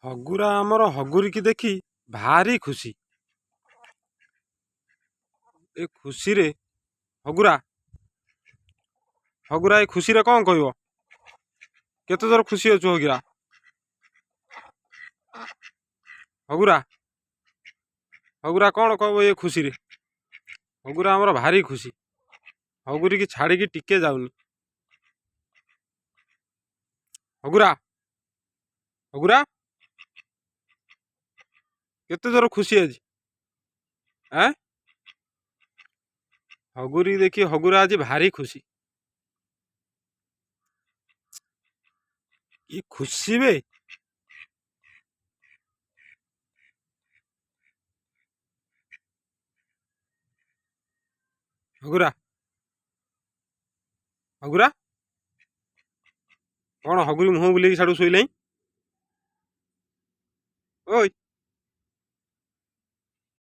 ହଗୁରା ଆମର ହଗୁରିକି ଦେଖି ଭାରି ଖୁସି। ଏ ଖୁସିରେ ହଗୁରା, ହଗୁରା ଏ ଖୁସିରେ କ'ଣ କହିବ? କେତେ ଜୋର ଖୁସି ଅଛୁ ହଗିରା? ହଗୁରା, ହଗୁରା କ'ଣ କହିବ ଏ ଖୁସିରେ? ହଗୁରା ଆମର ଭାରି ଖୁସି, ହଗୁରିକି ଛାଡ଼ିକି ଟିକେ ଯାଉନି। ହଗୁରା, ହଗୁରା କେତେ ଜୋର ଖୁସି ଆଜି? ଆଁ, ହଗୁରି ଦେଖି ହଗୁରା ଆଜି ଭାରି ଖୁସି। କି ଖୁସି ବେ! ହଗୁରା, ହଗୁରା କ'ଣ ହଗୁରି ମୁହଁ ବୁଲେଇକି ସାଡ଼ୁ ଶୋଇଲାଇଁ? ଓଇ।